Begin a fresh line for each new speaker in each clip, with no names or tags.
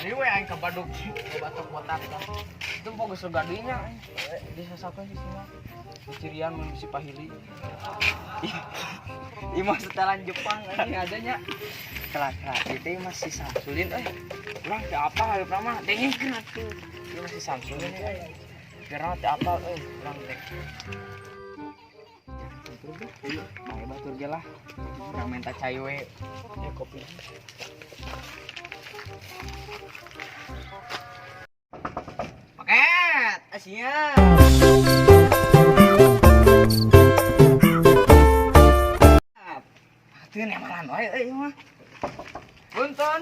Ini we aing kabaduk batok botak tah. Itu fokus gadinya aing. Disasakeun di sini. Cirian mun si pahili. Ih mah setelan Jepang anjing adanya. Kelak-kelak itu masih Samsulin euy. Urang teu apa hareup mah dengengkeun atuh. Ieu masih Samsulin euy. Geura teu apal euy urang teh. Bae batur ge lah. Urang minta cai we. Ya kopi. Paket asia. Atuh nemalan wae euy mah. Punten.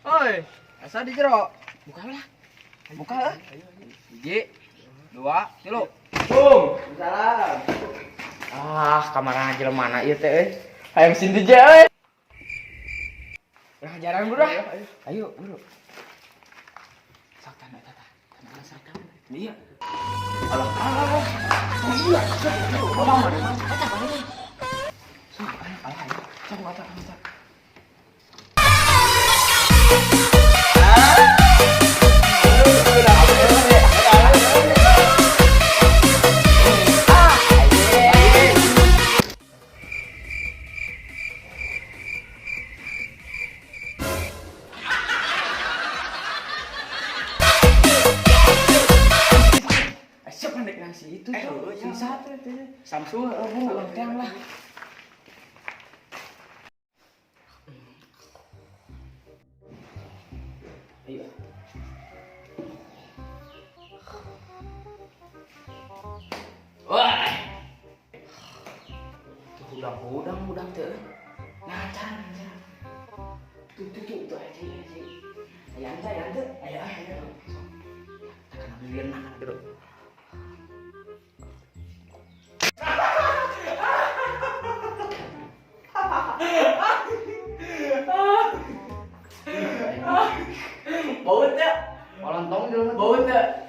Oi, asa di jero. Buka lah. Buka lah. 1, 2, 3. Bung.
Salam.
Ah, kamarana jelema mana ieu teh euy. Hayang mesin DJ euy. Nah, jarang buru. Ayo, buru. Sok tanda tata. Tanda sok. Iya. Alah, alah. Oh iya, sok. Mama, mama. Eta mana? Sok, ayo, ayo, ayo. Sok, mata, mata. Siapa nek nasi itu tuh? Si satu itu.
Samsul
Buru, teang lah. Ayo. Wah. Tuh hudang-hudang teh. Nah, cara, cara. Tuh, tuh, tuh, tuh aja, aja. Aya ante, aya ante, aya, aya. Tekan ambilin nah, dulu.
Bau teh.
Olontong dulu.
Bau teh.